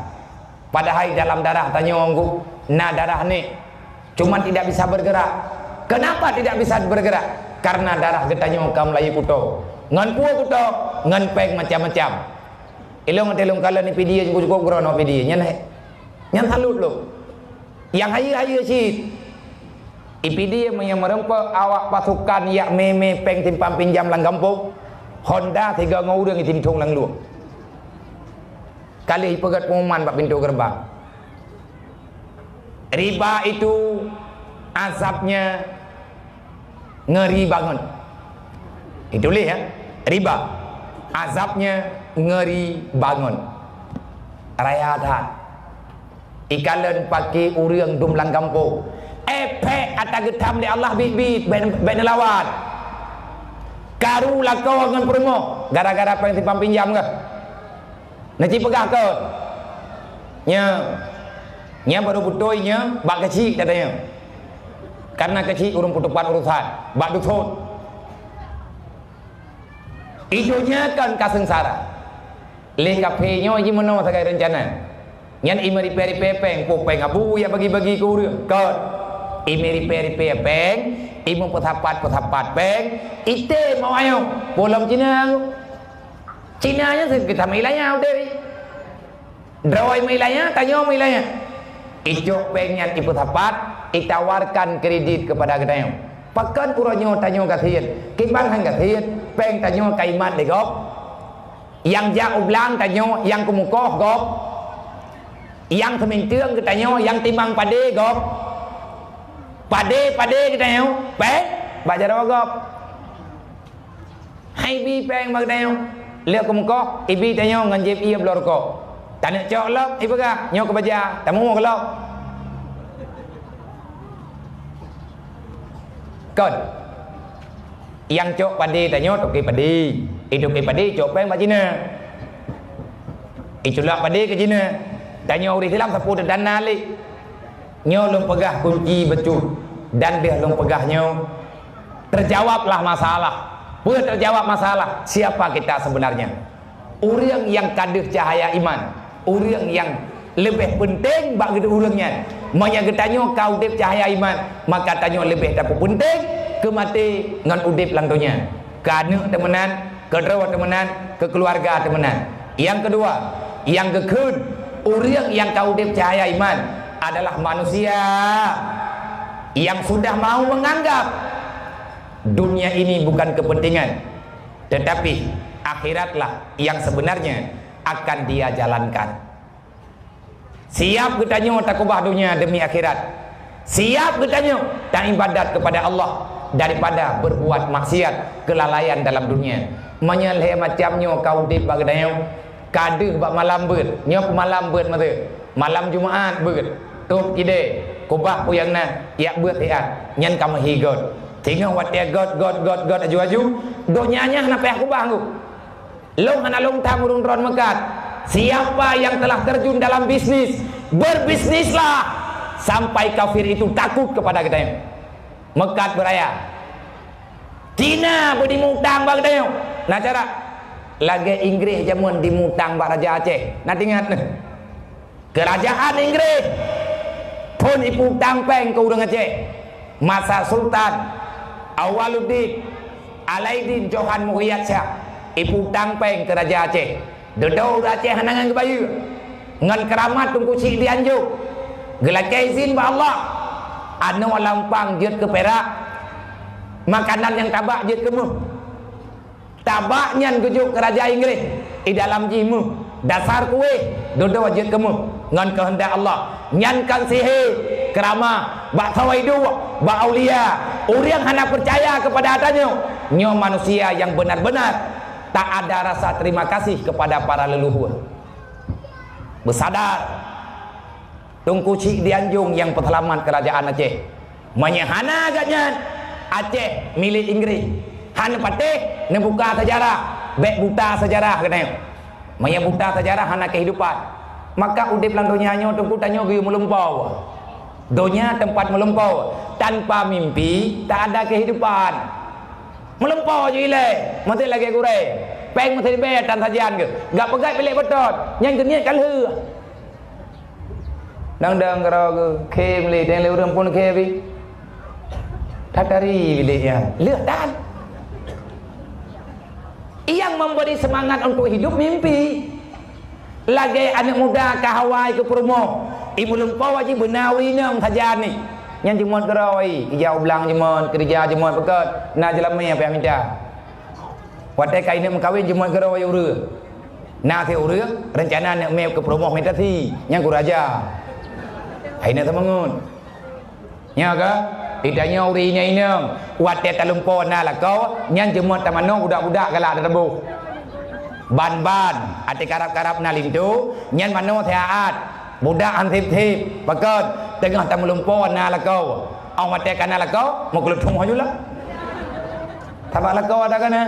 Padahai dalam darah tanyoe na darah nek, cuman tidak bisa bergerak. Kenapa tidak bisa bergerak? Karena darah geutanyoe ka meulayeue kuto. Ngon peue kuto? Ngon péng macam-macam. Ilong até lôn kalon ipidie cukup-cukup keudroe ngon ipidie. Nyan he. Nyan salut lôn. Nyang hayeue-hayeue cit. Ipidie meunyoe meureumpok awak pasukan yak mé-mé péng simpan pinjam lam gampông, honda sigoe ngon ureuëng itinthong lam luwah. Ka lheueh ipeugét pengumuman bak pintoe geureubang. Riba itu azabnya ngeri banget. Itulah ya, riba. Azabnya ngeri banget. Raya that. Ikalon paké ureuëng dum lam gampông. Efek ata geutam lé Allah biet-biet, bék, bék neulawan. Karu lakoe ngon peurumoh gara-gara péng simpan pinjam kah? Neuci peugah kon. Nya. Nya baru beutôi nya bak keuchik katanya. Karena keuchik ureuëng peutupat urusan bak dusun. Idup nyan kan ka seungsara. Lé kafé nyoe jimeunoe sagai reuncana. Nyan imeuripée-ripée péng, peue péng abu yak bagi-bagi keu ureuëng. Kon. Imeuripée-ripée péng, imeupeusapat-peusapat péng, item awak nyoe. Polom Cina. Cina nyan seukeutah meuilayah udeb. Droe meuilayah, tanyoe meuilayah. Icok péng nyan ipeusapat, itawarkan kredit kepada geutanyoe. Pakon uroe nyoe tanyoe gasien, kiban han gasien, péng tanyoe ka imat lé gob. Nyang jak u blang tanyoe, nyang keumukoh gob. Nyang seuminteung geutanyoe, nyang timang padé gob. Padé-padé geutanyoe, péng bak jaroe gob. Hai ibi péng bak geutanyoe. Lheueh keumukoh, ibi tanyoe ngon jieb ié bloe rukok. Taneuk cok lom, ipeugah, nyoe keu baja, tamu keu lom. Kon. Nyang cok padé tanyoe toké padé. Itoké padé cok péng bak Cina. Iculak padé keu Cina. Tanyoe ureuëng Islam sapeue teudana lé. Nyoe lôn peugah kunci beutôi dan deuh lôn peugah nyoe, terjawablah masalah. Peue terjawab masalah? Siapa kita sebenarnya? Ureuëng nyang ka deuh cahaya iman, ureuëng nyang leubeh peunteng bak geutanyoe ureuëng nyan. Meunyoe geutanyoe ka udeb cahaya iman, maka tanyoe leubeh tapeupeunténg keu maté ngon udeb lam donya. Keu aneuëk teumeunan, keu droe teumeunan, keu keuluwarga teumeunan. Nyang keudua, nyang geukheun, ureuëng nyang ka udeb cahaya iman adalah manusia yang sudah mau menganggap dunia ini bukan kepentingan, tetapi akhiratlah yang sebenarnya akan dia jalankan. Siap geutanyoe takubah donya demi akhirat. Siap geutanyoe taibadat kepada Allah daripada berbuat maksiat, kelalaian dalam dunia. Meunyoe lhée macam nyoe ka udeb bak geutanyoe, ka deuh bak malam beuet. Nyoe peumalam beuet maté. Malam Jumaat beuet. Tôb idée, kubah peue nyang na, yak beuet siat. Nyan ka meuhi göt. Singoh watée göt, göt, göt, göt aju-aju, donya nyan hana payah kubah ngku. Lôn hana lôn tham ureuëng droe meukat, siapa yang telah terjun dalam bisnis, berbisnislah sampai kafir itu takut kepada geutanyoe. Meukat beuraya. Cina beudimutang bak geutanyoe. Na cara lagée Inggréh jameun dimutang bak Raja Aceh. Na teuingat neuh. Kerajaan Inggréh Phon ipeutang péng keu ureuëng Aceh. Masa Sultan Awaluddin Alaidin Johan Muhyiddin Syah ipeutang péng keu Raja Aceh. Dudoe ureuëng Aceh hana ngon geubayeue. Ngon keuramat Teungku Chik di Anjong, geulakée izin bak Allah, anoe lampang jeuet keu pirak, makanan nyang tabak jeuet keu méuh. Tabak nyan geujok keu raja Inggréh, i dalam jih méuh, dasar kuéh, dudoe jeuet keu méuh. Ngon keuheundak Allah, nyan kon sihé, keuramat, bak saweue duek, bak aulia. Ureuëng hana peucaya keupada tanyoe, nyoe manusia nyang beuna-beuna tak ada rasa terima kasih keupada para leuluhur. Beusadar, Teungku Chik di Anjong nyang peuseulamat keurajeuen Aceh. Meunyoe hana gobnyan, Aceh milék Inggréh. Hana patéh neubuka seujarah, bék buta seujarah keunoe. Meunyoe buta seujarah hana keuhidupan, maka udeb lam donya nyoe Teungku tanyoe geuyue meulumpoe. Donya teumpat meulumpoe, tanpa mimpi tak ada keuhidupan. Meulumpoe ju ilée, meusti lagée gurée. Péng meusti leubeh tan sajan geuh. Gak peugah pilék beutôi, nyang geuniet ka lheueh. Dang-dang keudroe geuh, khém lé, teuh lé ureuëng phon khém pih. That tari bilék nyan, lheueh tan. Nyang memberi semangat untuk hidup mimpi. Lagée aneuëk muda ka hawa keu peurumoh, i meulumpoe jih beuna ureuëng inong sajan nyan. Nyan jeuet keudroe, ija u blang jeuet, keureuja jeuet, pakon na jeulamé payah mita. Watée ka ineuk meukawen jeuet keudroe ureuëng. Na si ureuëng reuncana neuk mé keu peurumoh mita si, nyang keu raja. Hai na seumangat. Nyoe ka, geutanyoe ureuëng inong-inong, watée talumpoe na lakoe, nyan jeuet tamanoe budak-budak galak teuboh. Ban-ban, até karab-karab na linto, nyan manoe seuhat. Budak han sép-sép, pakon, teungoh tameulumpoe na lakoe. Óh watée ka na lakoe, meukeuleutueng ju lah. Sabab lakoe ada kana.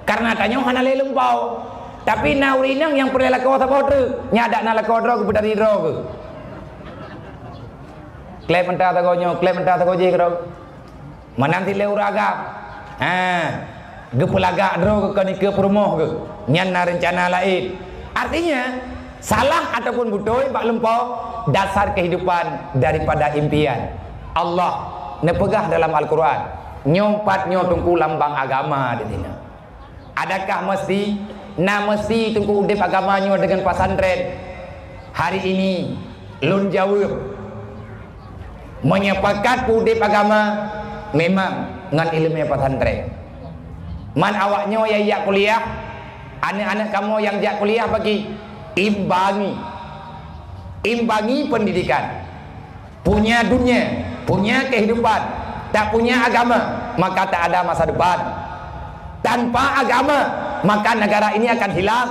Karena tanyoe hana lé lumpoe. Tapi na ureuëng inong nyang peureulée lakoe saboh treuk, nyan dak na lakoe droe geupeutari droe geuh. Kleb meuta sagoe nyoe, kleb meuta sagoe jih keudroe. Meunan cit lé ureuëng agam. Ha, geupeulagak droe geuh keu nikeue peurumoh geuh. Nyan na reuncana laén. Artinya, salah ataupun beutôi bak lumpoe dasar kehidupan daripada impian. Allah neupeugah dalam Al-Quran, nyoe pat nyoe teungku lambang agama di sinan. Adakah meusti, na meusti teungku udeb agama nyoe deungon pesantren? Hari ini lôn jaweueb, meunyoe pakat udeb agama memang ngon ileumé pesantren. Man awak nyoe nyang jak kuliah, aneuëk-aneuëk kamoe nyang jak kuliah bagi imbangi, imbangi pendidikan. Punya dunia, punya kehidupan, tak punya agama, maka tak ada masa depan. Tanpa agama, maka negara ini akan hilang.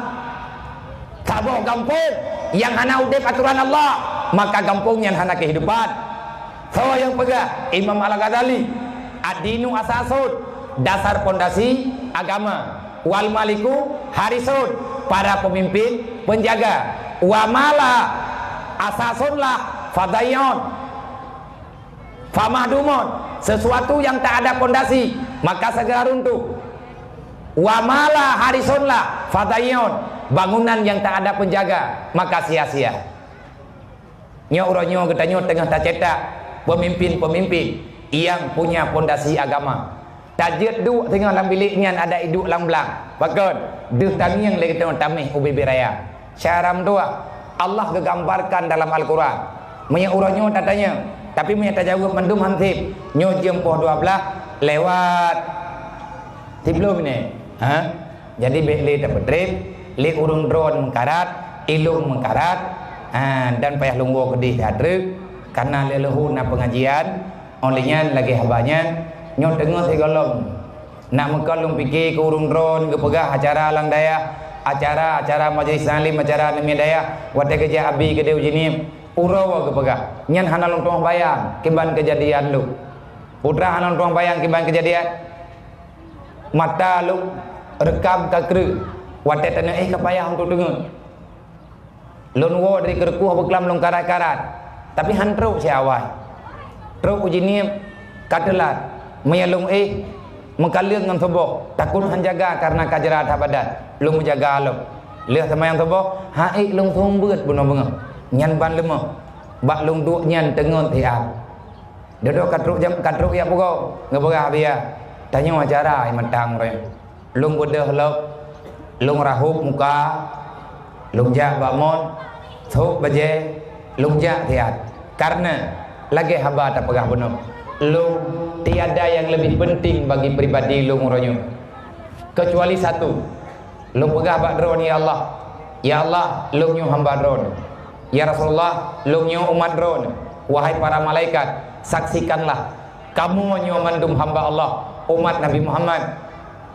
Saboh gampông nyang hana udeb atoran Allah, maka gampông nyan hana kehidupan. Soe nyang peugah? Imam Al-Ghazali, "Ad-dinu asasun," dasar pondasi agama. "Wal maliku harisun," para pemimpin penjaga. "Wa ma la asasun lah fadayun, famahdumun," sesuatu yang tak ada pondasi, maka segera runtuh. "Wa ma la harisun lah fadayun," bangunan yang tak ada penjaga, maka sia-sia. Nyoe uroe nyoe geutanyoe teungoh tacetak peumimpin-peumimpin nyang punya pondasi agama. Tajeuet duek singoh lam bilék nyan adak iduek lam blang. Pakon? Deuh tangieng lé geutanyoe taméh u bibé raya. Cara meutuah, Allah geugambarkan dalam Al-Quran. Meunyoe uroe nyoe tatanyong, tapi meunyoe tajaweueb mandum han sép, nyoe jeuem poh dua blaih lewat siplôh minét. Ha? Jadi bék lé tapeutrép, lé ureuëng droen meukarat, ilong meukarat, ha, dan payah lôn woe keudeh that treuk, karena lé leuhô na peungajian, óh lheueh nyan lagée haba nyan, nyoe teungoh sigohlom. Nak meukon lôn pike keu ureuëng droen geupeugah acara lam dayah, acara-acara majlis taklim, acara aneuk miet dayah, watée geujak abi keudeh u Jeunieb, uroe woe geupeugah. Nyan hana lôn tueng bayang kiban keujadian lôn. Putra hana lôn tueng bayang kiban keujadian. Mata lôn reukam ka kreueh, watée taneuk éh ka payah untuk teungeut. Lôn woe dari Keureukôh beuklam lôn karat-karat, tapi han trok si awai. Trok u Jeunieb ka teulat, meunyoe lôn éh meukaleueng ngon suboh, takot han jaga karena ka jrat that badan, lôn meujaga lom. Lheueh seumayang suboh, han ék lôn seumeubeuet bunoe beungoh, nyan ban leumoh. Bak lôn duek nyan teungeut siat. Dudoe ka trok jam, ka trok jak pugoe, geupeugah bak ia, "Tanyoe acara hai mantong uroe nyoe." Lôn beudôh lom, lôn rahop muka, lôn jak bak mon, sôk bajée, lôn jak siat. Kareuna lagée haba tapeugah bunoe, lôn tiada nyang leubeh peunteng bagi pribadi lôn uroe nyoe, keucuali satu. Lôn peugah bak Droen, "Ya Allah, ya Allah, lôn nyoe hamba Droen. Ya Rasulullah, lôn nyoe umat Droen. Wahai para malaikat, saksikanlah, kamoe nyoe mandum hamba Allah, umat Nabi Muhammad."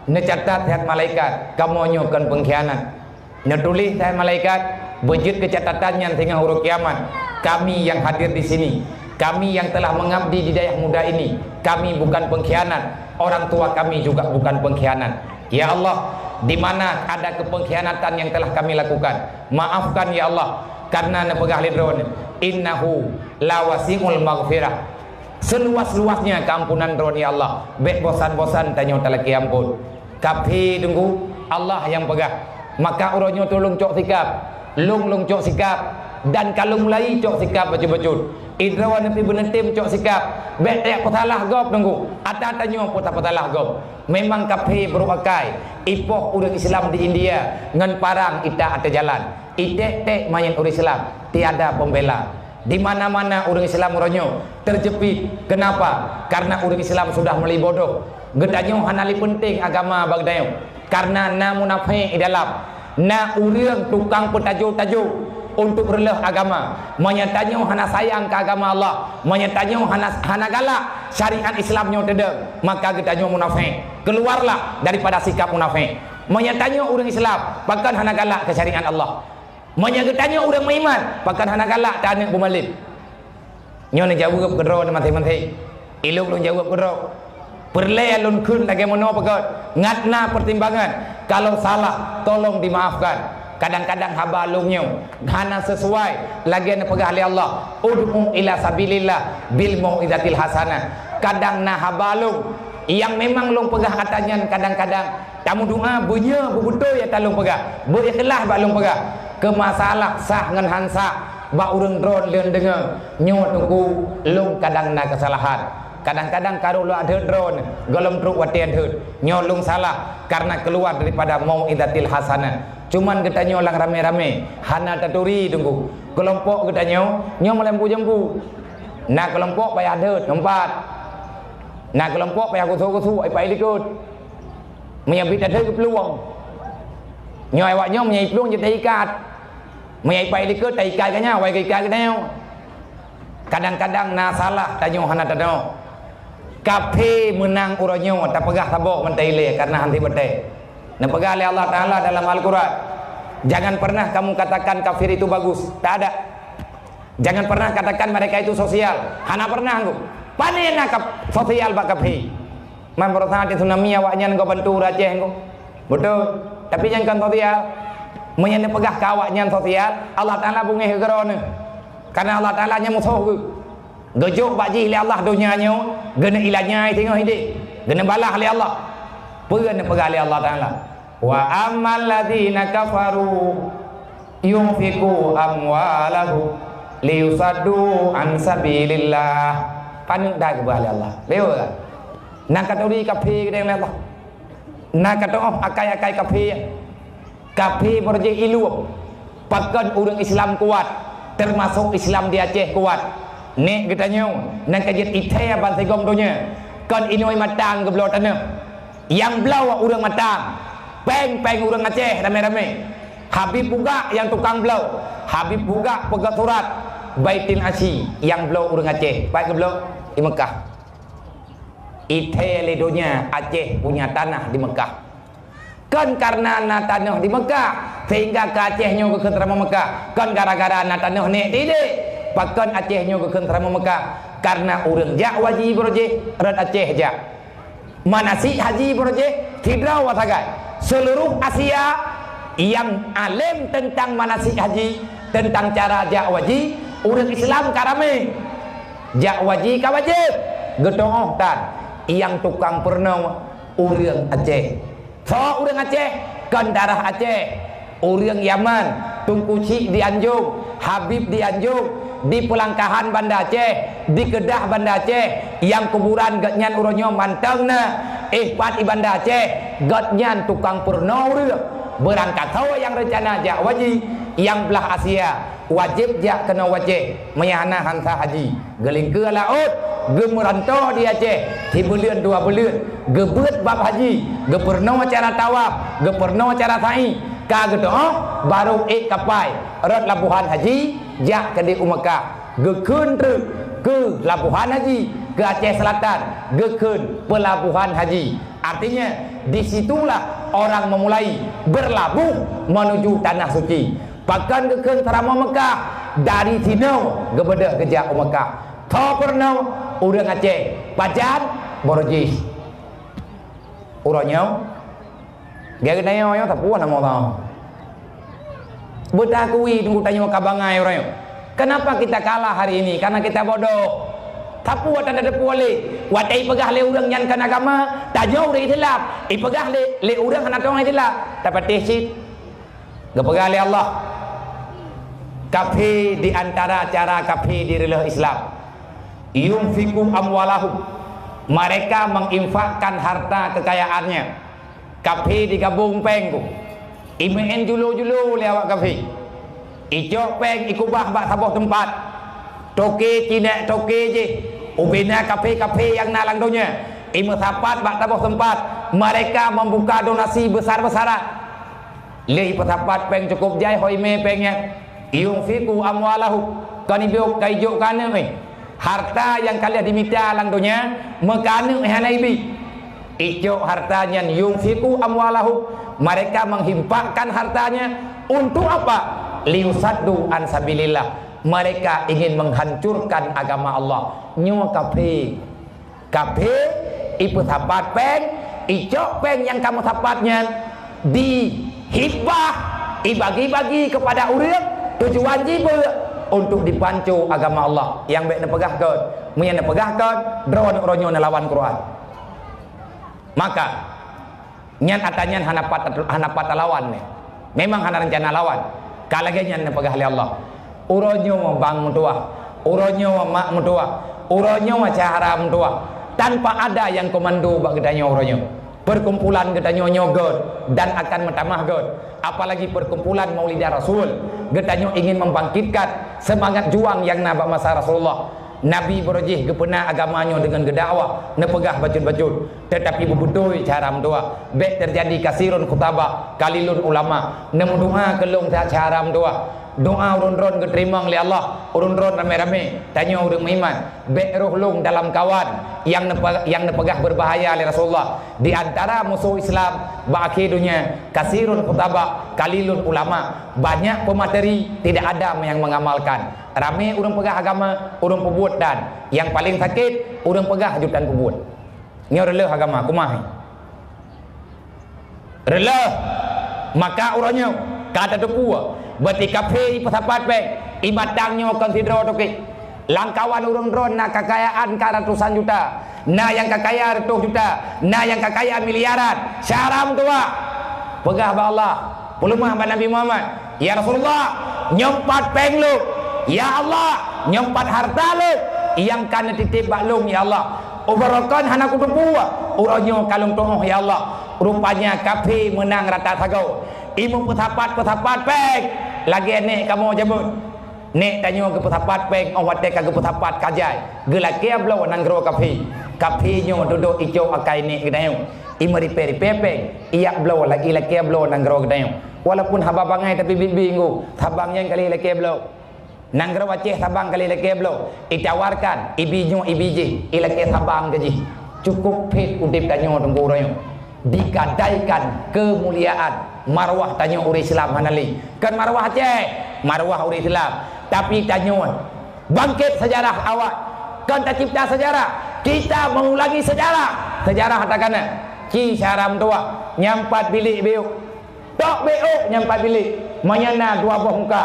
Neucatat siat malaikat, "Kamoe nyoe kon peungkhianat." Neutuléh siat malaikat, beujeuet keu catatan nyan singoh uroe kiamat, "Kami yang hadir di sini, kami yang telah mengabdi di dayah muda ini, kami bukan pengkhianat, orang tua kami juga bukan pengkhianat. Ya Allah, di mana ada kepengkhianatan yang telah kami lakukan, maafkan ya Allah." Kareuna neupeugah lé Droen, "Innahu lawasi'ul maghfirah." Seluas-luasnya keampunan Droen, ya Allah, bék bosan-bosan tanyoe talakée amphon. Kafé teungku, Allah nyang peugah. Maka uroe nyoe tulông cok sikab, lông lông cok sikab, dan ka lông mulai cok sikab bacut-bacut. Idroe neupi beuneutem cok sikab, bék tajak peusalah gob teungku. Ata tanyoe peusalah gob. Memang kafé brok akai, ipoh ureuëng Islam di India ngon parang ita ateueh jalan. Iték-ték manyét ureuëng Islam, tiada pembela. Di mana-mana ureuëng Islam uroe nyoe terjepit. Kenapa? Karena ureuëng Islam sudah mulai bodoh. Geutanyoe hana lé peunteng agama bak geutanyoe. Karena na munafék di dalam, na ureuëng tukang peutajo-tajo untuk reuloh agama. Meunyoe tanyoe hana sayang keu agama Allah, meunyoe tanyoe hana, hana galak syariat Islam nyoe teudong, maka geutanyoe munafék. Keluarlah daripada sikap munafék. Meunyoe tanyoe ureuëng Islam, pakon hana galak keu syariat Allah. Meunyoe geutanyoe ureuëng meuiman, pakon hana galak keu aneuëk beumalem. Nyoe neujaweueb keudroe maséng-maséng. Ilông lôn jaweueb keudroe. Peureulée lôn kheun lagée meunoe peugét, ngat na peutimbangan. Kalau salah, tolong dimaafkan. Kadang-kadang haba lông nyoe hana sesuai lagée neupeugah lé Allah, "Ud'u ila sabilillah bil mau'izatil hasanah." Kadang na haba lông nyang memang lông peugah ata nyan kadang-kadang tameudoá beunyoe beubeutôi ata lông peugah, beuikhlaih bak lông peugah. Keu masalah sah ngon han sah bak ureuëng droe lôn deungoe, nyoe teungku lông kadang na keusalahan. Kadang-kadang ka rôh lôn adheuet droe, gohlom trok watée adheuet. Nyoe lông salah karena keuluwa daripada mau'izatil hasanah. Cuman geutanyoe lam ramé-ramé hana taturi teungku. Keulompok geutanyoe nyoe mulai jambu-jambu. Na keulompok payah adheuet, nyoe pat. Na keulompok payah gusôk-gusôk, ipat likot. Meunyoe bit adheuet geuplueng. Nyoe awak nyoe meunyoe iplueng jeuet taikat. Meunyoe ipat likot taikat geuh nyan, awai geuikat geutanyoe. Kadang-kadang na salah tanyoe hana tanoe. Kafé meunang uroe nyoe tapeugah saboh mantong ilée karena hanti batée. Neupeugah lé Allah Taala dalam Al-Quran, "Jangan pernah kamu katakan kafir itu bagus." Tak ada. Jangan pernah katakan mereka itu sosial. Hana pernah aku. Pane na kap-, sosial bak kafé. Man baroesa tsunami awaknyan gob bantu ureuëng Aceh nyoe. Beutôi. Tapi nyan kon sosial. Meunyoe neupeugah keu awaknyan sosial, Allah Taala beungéh keu droeneuh. Karena Allah Taala nyan musoh geuh. Geujok bak jih lé Allah donya nyoe, geuneuk ilanyai singoh idéh. Geuneuk balaih lé Allah. Peue neupeugah lé Allah Taala? "Wa ammal ladzina kafaru yunfiqu amwalahum liyusaddu an sabilillah." Paneuk dah geuba lé Allah. Lewat. Na katuri kafé keudéh lé Allah. Na katoh akai-akai kafé. Kafé beurjih iluem. Pakon ureuëng Islam kuat, termasuk Islam di Aceh kuat. Nek geutanyoe, nyang ka jeuet ithée bansigom donya. Kon inoi matang geubloe tanoh. Nyang bloe ureuëng matang. Péng-péng ureuëng Aceh ramé-ramé. Habib Bugak nyang tukang bloe. Habib Bugak peugah surat Baitul Asyi nyang bloe ureuëng Aceh. Pat geubloe? Di Mekah. Ithée lé donya Aceh punya tanah di Mekah. Kon karena na tanoh di Mekah, sehingga keu Aceh nyoe geukheun seuramoe Mekah. Kon gara-gara na tanoh nek tidek, pakon Aceh nyoe geukheun seuramoe Mekah. Karena ureuëng jak haji beurjih, rot Aceh jak. Manasik haji beurjih, sidroe sagai. Seluruh Asia nyang além teuntang manasik haji, teuntang cara jak haji, ureuëng Islam ka ramé. Jak haji ka wajéb, geutuoh tan, nyang tukang peurunoe ureuëng Aceh. Soe ureuëng Aceh? Kon darah Aceh. Ureuëng Yaman, Teungku Chik di Anjong, Habib di Anjong, di Peulangkahan Banda Aceh, di Keudah Banda Aceh, nyang kuburan gobnyan uroe nyoe mantong na, éh pat i Banda Aceh, gobnyan tukang peurunoe ureuëng. Beurangkasoe nyang reuncana jak haji, nyang blaih Asia, wajéb jak keunoe u Aceh, meunyo hana han sah haji. Geulingkeue laôt, geumeuranto di Aceh, sibuleuen dua buleuen, geubeuet bab haji, geupeurunoe cara tawaf, geupeurunoe cara sa'i, ka geutu'oh, barô ék kapai, rot labuhan haji, jak keudéh u Meukah, geukheun treuk keu labuhan haji, keu Aceh Selatan, geukheun peulabuhan haji. Artinya, di situlah orang memulai berlabuh menuju Tanah Suci. Pakon geukheun seuramoe Meukah, dari sinoe geubeudôh geujak u Meukah. Tho peurunoe ureuëng Aceh, pajan? Borojis. Uroe nyoe, geutanyoe nyoe sapeue nama Allah. Beutakui teungku tanyoe ka bangai uroe nyoe. Kenapa kita kalah hari ini? Karena kita bodoh. Sapeue tan tateupeue lé. Watée ipeugah lé ureuëng nyan kon agama, tanyoe ureuëng Islam. Ipeugah lé, lé ureuëng hana tong Islam. Tapatéh cit. Geupeugah lé Allah, kafé di antara cara kafé di reuloh Islam, yunfiqu amwalahum, mereka menginfakkan harta kekayaannya. Kafé digabong péng ku, imeu'en julo-julo lé awak kafé. Icok péng ikubah bak saboh teumpat. Toke cinek toke jih, ubena kafé-kafé nyang na lam donya, imeusapat bak saboh teumpat. Mereka membuka donasi besar-besaran. Lheueh ipeusapat péng cukôp jai ho imé péng nyan. Yunfiqu amwalahum, kon ibôk ka ijok keu aneuk, eh. Harta nyang ka lheueh dimita lam donya, meu keu aneuk, eh, hana ibi. Icok harta nyan, yunfiqu amwalahum, mereka menginfakkan hartanya untuk apa? Liyusaddu an sabilillah. Mereka ingin menghancurkan agama Allah. Nyoe kafé. Kafé, ipeusapat péng, icok péng nyang ka meusapat nyan, dihibah, ibagi-bagi kepada ureuëng, tujuan jih peue? Untuk dipanco agama Allah. Nyang bék neupeugah kon, meunyo neupeugah kon, droeneuh uroe nyoe neulawan Quran. Maka, nyan ata nyan hana pat, hana pat talawan nyan. Memang hana reuncana lawan. Ka lagée nyan neupeugah lé Allah, uroe nyoe bang meutuwah, uroe nyoe mak meutuwah, uroe nyoe syedara meutuwah. Tanpa ada nyang komando bak geutanyoe uroe nyoe. Perkumpulan geutanyoe nyoe göt dan akan meutamah göt. Apalagi perkumpulan Maulidah Rasul. Geutanyoe ingin membangkitkan semangat juang nyang na bak masa Rasulullah. Nabi beurojih geupeuna agama nyoe deungon geudakwah, neupeugah bacut-bacut, teutapi beubeutôi syedara meutuwah. Bék teujadi kasirun khutaba, kalilun ulama. Neumeudoa keu lôn that syedara meutuwah. Doa ureuëng droen geuteurimong lé Allah, ureuëng droen ramé-ramé, tanyoe ureuëng meuiman. Bék roh lôn dalam kawan nyang neupe-, nyang neupeugah beubahaya lé Rasulullah. Di antara musoh Islam bak akhé donya, kasirun khutaba, kalilun ulama. Banyak peumateri, tidak ada nyang mengamalkan. Ramé ureuëng peugah agama, ureuëng peubuet tan. Nyang paleng sakét, ureuëng peugah aju tan peubuet. Nyoe reuloh agama, kumahe? Reuloh. Maka uroe nyoe, ka tateupeue, beuti kafé ipeusapat péng, imatang nyoe kon sidroe toke. Lam kawan ureuëng droen na keukayaan ka ratusan juta, na nyang keukaya reutôh juta, na nyang keukaya miliaran. Syedara meutuwah, peugah bak Allah, peuleumah bak Nabi Muhammad, "Ya Rasulullah, nyoe pat péng lôn. Ya Allah, nyoe pat harta lôn nyang ka neutitép bak lôn, ya Allah. Uroe kon hana kuteupeue, uroe nyoe ka lôn tu'oh, ya Allah." Rupanya kafé meunang rata sagoe. Imeupeusapat-peusapat péng lagée nék kamoe jameun. Nék tanyoe geupeusapat péng, óh watée ka geupeusapat ka jai, geulakée bloe nanggroe kafé. Kafé nyoe dudoe icok akai nék geutanyoe, imeuripée-ripée péng, iyak bloe lagée ilakée bloe nanggroe geutanyoe. Walaupun haba bangai tapi biet-biet ngon, Sabang nyan ka lheueh ilakée bloe. Nanggroe Aceh Sabang ka lheueh ilakée bloe, itawarkan, ibi nyoe ibi jih, ilakée Sabang keu jih. Cukup phét udeb tanyoe teungku uroe nyoe. Digadaikan keumuliaan, marwah tanyoe ureuëng Islam hana lé. Kon marwah Aceh, marwah ureuëng Islam. Tapi tanyoe bangkét sejarah awai. Kon tacipta sejarah, kita mengulangi sejarah. Sejarah takana. Ci syedara meutuwah, nyan pat bilék beuh. Tok beuh nyan pat bilék. Meunyo na dua boh muka.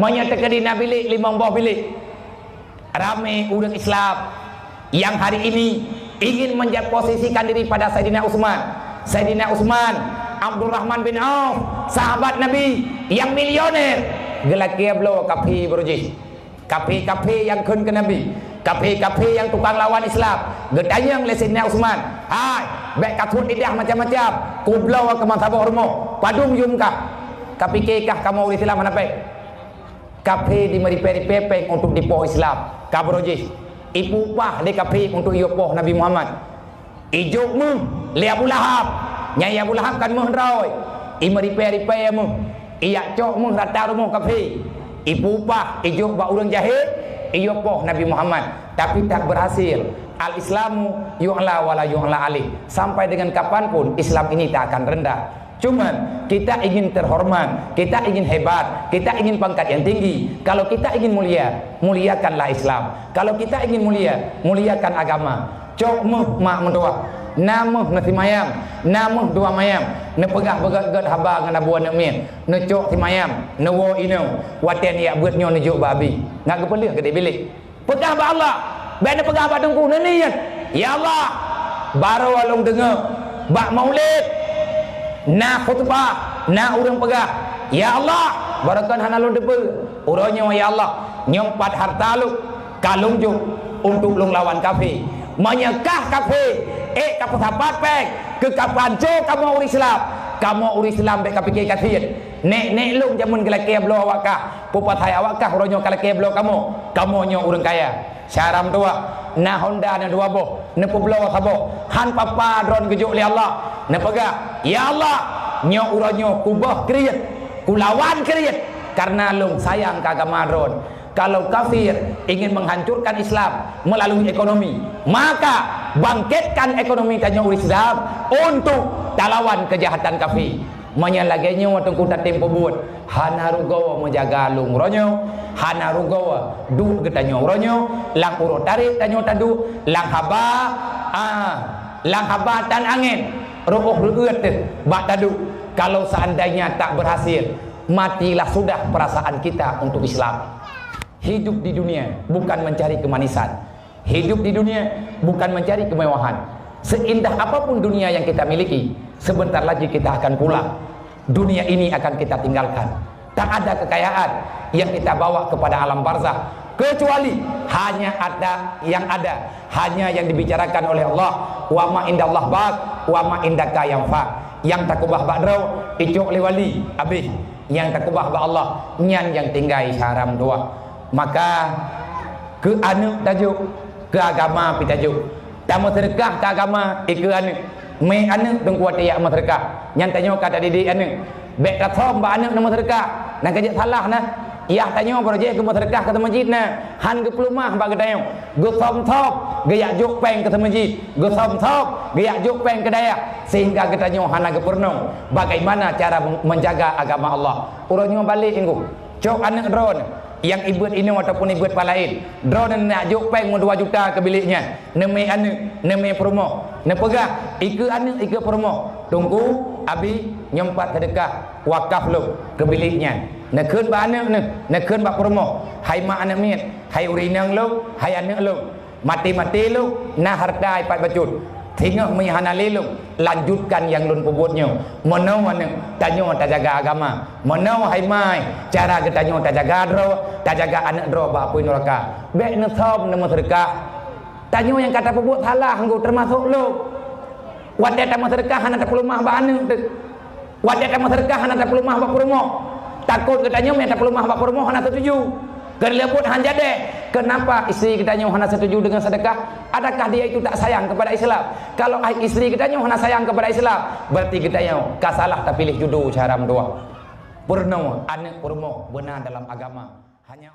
Meunyo teukeudi na bilék limong boh bilék. Ramé ureuëng Islam nyang hari ini ingin menposisikan diri pada Saidina Utsman. Saidina Utsman, Abdurrahman bin Auf, sahabat Nabi nyang milioner, Geulakée bloe kafé baroe jih. Kafé-kafé nyang kheun keu Nabi, kafé-kafé nyang tukang lawan Islam. Geutanyong lé Saidina Utsman, "Hai, bék ka thot lidah macam-macam, kubloe keu meusaboh rumoh, padum yum kah? Kapike kah kamoe ureuëng Islam hana péng?" Kafé jimeuripée-ripée péng untuk jipoh Islam. Ka baroe jih, ipeuupah lé kafé untuk iyue poh Nabi Muhammad. Ijok méuh lé Abu Lahab. Nyang Abu Lahab kan méuh droe. Imeuripée-ripée méuh. Ijak cok méuh rata rumoh kafé. Ipeuupah, ijok bak ureuëng jahé, iyue poh Nabi Muhammad. Tapi tak berhasil. Al-Islamu yu'la wa la yu'la alaih. Sampai dengan kapan pun Islam ini tak akan rendah. Cuman, kita ingin terhormat, kita ingin hebat, kita ingin pangkat yang tinggi. Kalau kita ingin mulia, muliakanlah Islam. Kalau kita ingin mulia, muliakan agama. Cok méuh mak meutuwah, na méuh neusimayang, na méuh dua mayang, neupeugah beugét-gét haba ngon abu aneuëk miet, neucok simayang, neuwoe inoe, watée neujak beuet nyoe neujok bak abi. Ngat geupeuleueh geude bilék. Peugah bak Allah, bék neupeugah bak teungku, neuniet, "Ya Allah, barô lôn deungoe bak maulid, na khutbah, na ureuëng peugah, 'Ya Allah, barô kon hana lôn teupeue.' Uroe nyoe, ya Allah, nyoe pat hareuta lôn ka lôn jok untuk lôn lawan kafé. Meunyoe kah kafé, ék kapeusapat péng keu kapanco kamoe ureuëng Islam, kamoe ureuëng Islam bék kapike kasiet. Nék-nék lôn jameun geulakée bloe awak kah, peue pasai awak kah uroe nyoe ka lakée bloe kamoe? Kamoe nyoe ureuëng kaya." Syedara meutuwah, na honda na dua boh, neupeubloe saboh, han papa droen geujok lé Allah. Neupeugah, "Ya Allah, nyoe uroe nyoe kuböh kriet, kulawan kriet, kareuna lôn sayang keu agama droen." Kalau kafir ingin menghancurkan Islam melalui ekonomi, maka bangkitkan ekonomi tanyoe ureuëng Islam untuk talawan kejahatan kafir. Meunyoe lagée nyoe teungku tatem peubuet, hana rugoe meujaga lôn uroe nyoe, hana rugoe duek geutanyoe uroe nyoe, lam uroe tarek tanyoe taduek, lam haba, ah, lam haba tan angén, reuôh reuôt teuh bak taduek. Kalau seandainya tak berhasil, matilah sudah perasaan kita untuk Islam. Hidup di dunia bukan mencari kemanisan. Hidup di dunia bukan mencari kemewahan. Seindah apapun dunia yang kita miliki, sebentar lagi kita akan pulang. Dunia ini akan kita tinggalkan. Tak ada kekayaan yang kita bawa kepada alam barzah, kecuali hanya ada yang ada, hanya yang dibicarakan oleh Allah, "Wa ma indallah baq, wa ma indaka yanfa." Nyang takeubah bak droe, icok lé wali, habéh. Nyang takeubah bak Allah, nyan nyang tinggai syedara meutuwah. Maka, keu aneuëk tajok, keu agama pih tajok. Tameuseudeukah keu agama, i keu aneuëk. Mé aneuëk teungku watée jak meuseudeukah. Nyan tanyoe ka tadidik aneuëk. Bék tasöm bak aneuëk neumeuseudeukah. Nyang ka jeuet salah na. Yah tanyoe baroe jih geumeuseudeukah keu seumeujid na. Han geupeuleumah bak geutanyoe. Geusöm-söm geujak jok péng keu seumeujid. Geusöm-söm geujak jok péng keu dayah. Sehingga geutanyoe hana geupeureunoe bagaimana cara men-, menjaga agama Allah. Uroe nyoe balek inggu. Cok aneuëk droeneuh nyang ibeuet inoe ataupun ibeuet pat laén. Droeneuh neujak jok péng meudua juta keu bilék nyan. Neumé aneuëk, neumé peurumoh. Neupeugah, i keu aneuëk, i keu peurumoh. Teungku, abi, nyoe pat seudeukah wakaf lôn keu bilék nyan. Neukheun bak aneuëk neuh, neukheun bak peurumoh. Hai mak aneuëk miet, hai ureuëng inong lôn, hai aneuëk lôn. Maté-maté lôn na hareuta ipat bacut. Singoh meunyoe hana lé lôn, lanjutkan nyang lôn peubuet nyoe. Meunoe aneuëk, tanyoe tajaga agama. Meunoe hai mai, cara geutanyoe tajaga droe, tajaga aneuëk droe bak apui nuraka. Bék neusöm neumeuseudeukah. Tanyoe nyang ka tapeubuet salah enggo, teumasok lôn. Watée tameuseudeukah hana tapeuleumah bak aneuëk teuh. Watée tameuseudeukah hana tapeuleumah bak peurumoh. Takot geutanyoe meunyoe tapeuleumah bak peurumoh hana setuju. Keureuleubuet han jadeh. Kenapa istri geutanyoe hana setuju dengan sedekah? Adakah dia itu tak sayang kepada Islam? Kalau ai istri geutanyoe hana sayang kepada Islam, berarti geutanyoe ka salah tapiléh judo syedara meutuwah. Peurunoe aneuëk peurumoh beuna dalam agama. Hanya